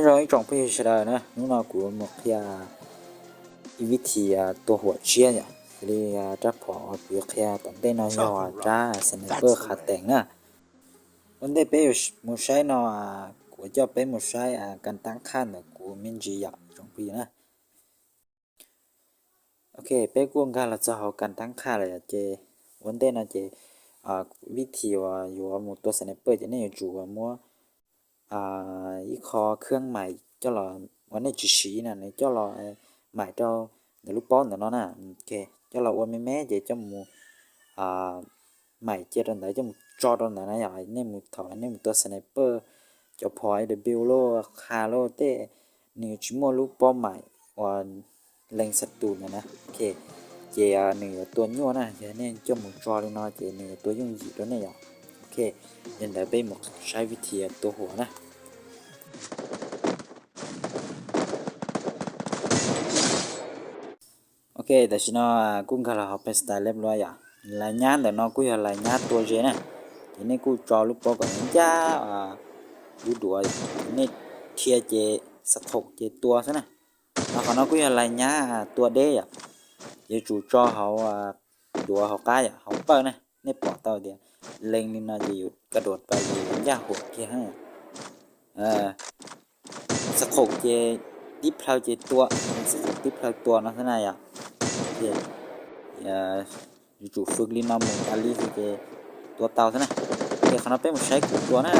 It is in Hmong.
Nyob zoo ib tsoom phooj ywg sawv daws na, hnub no kuv mus qhia ib vib thi tua huam tshiab yom. Xws li rab phom uas kuv yuav qhia tom ntej no yog rab sniper khav teem na. Ua ntej peb mus saib no, kuv coj peb mus saib kas tab qhaj ntawm kuv me ntsis yom tsoom phooj ywg na. Ok, peb kuj nkag los txog hauv kas tab qhaj lawm yom, ces ua ntej no ces vib thi uas yuav mus tua sniper ces nej yuav tsum muab ib qho khab maim coj los uas nej tsis siv na, nws coj los maim rau ntawm lub pob ntawm no na. Coj los ua me me ces coj mus maim cia rau ntawd, coj mus tso rau ntawd na yom. Nej mus thaum nej mus tua sniper, cov phom A W lub qha lub tej, nws tsis muaj lub pob maim uas lees xab tus ntawd na. Ok, ces nws yuav tua nyuaj na, yog nej coj mus tso li no ces nws yuav tua yooj yim rau nej yom. Ok, yog ntawd peb mus saib vib thi tua huam na. Ok, tam sim no kuj nkag los hauv pes tas leb lua yom. Lais nyab ntawm no kuj yog lais nyab tua ze na, ces nej kuj tso lub pob kom ncaj lub duav, nej dhia ces xab qhaum ces tua xwb na. Qhov no kuj yog lais nyab tua deb yom, yuav tsum tso hauv duav hauv qab yom, hauv pawj na. Nej pom tau tias lees li no ces yus ka duav pais ces yuav ncaj huam kiag. Xab qhaum ces tib plhaw ces tua, xab qhaum tib plhaw tua no xwb na yom. Yuav tsum fwv li no mus tas li xwb ces tua tau xwb na. Ces qhov no peb mus saib kuv tua na.